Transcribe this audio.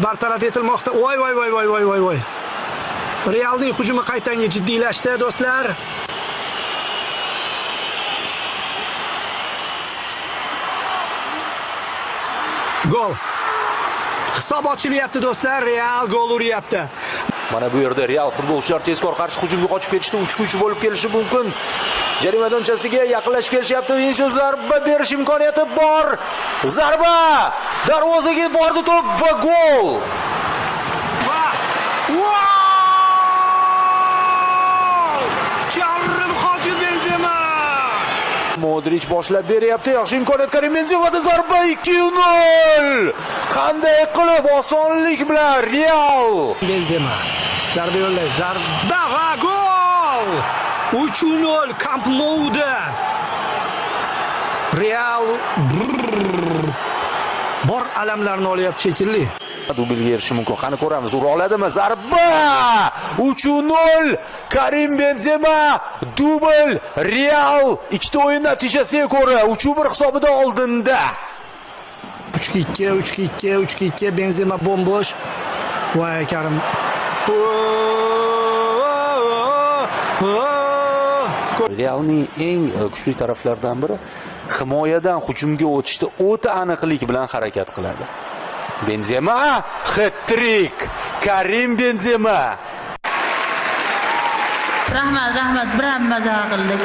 Bartaraf etilmoqda. Voy voy voy voy voy voy voy. Realning hujumi qaytanga jiddiylashdi, do'stlar. Gol. Hisob ochilyapti, do'stlar. Real gol uryapti. Mana bu yerda Real futbolchilar tezkor qarshi hujumga qochib ketishdi. 3-3 bo'lib kelishi mumkin. Jarima maydonchasiga yaqinlashib kelishyapti. Vinicius zarba berish imkoniyati bor. Zarba! Darvozaga bordi to'p va gol! Va Gol! Karim Hoji Benzema! Modric boshlab beryapti. Yaxshi imkoniyat Karim Benzemada zarba 2-0. Qanday qilib osonlik bilan Real Benzema zarba yo'llaydi. Zarba va gol! 3-0 Camp Nou'da. Real brrr, bor alamlarni olyapti shekilli. Dublga erishishi mumkin. Qani ko'ramiz, ura oladimi? Zarba! 3-0 Karim Benzema dubl. Real ikkita o'yin natijasiga ko'ra 3-1 hisobida oldinda. 3-2, 3-2, 3-2. Benzema bo'm-bo'sh. Voy Karim. Realning eng kuchli taraflaridan biri himoyadan hujumga o'tishda o'ta aniqlik bilan harakat qiladi. Benzema hat-trick. Karim Benzema. Rahmat, rahmat, bir ham maza qildik.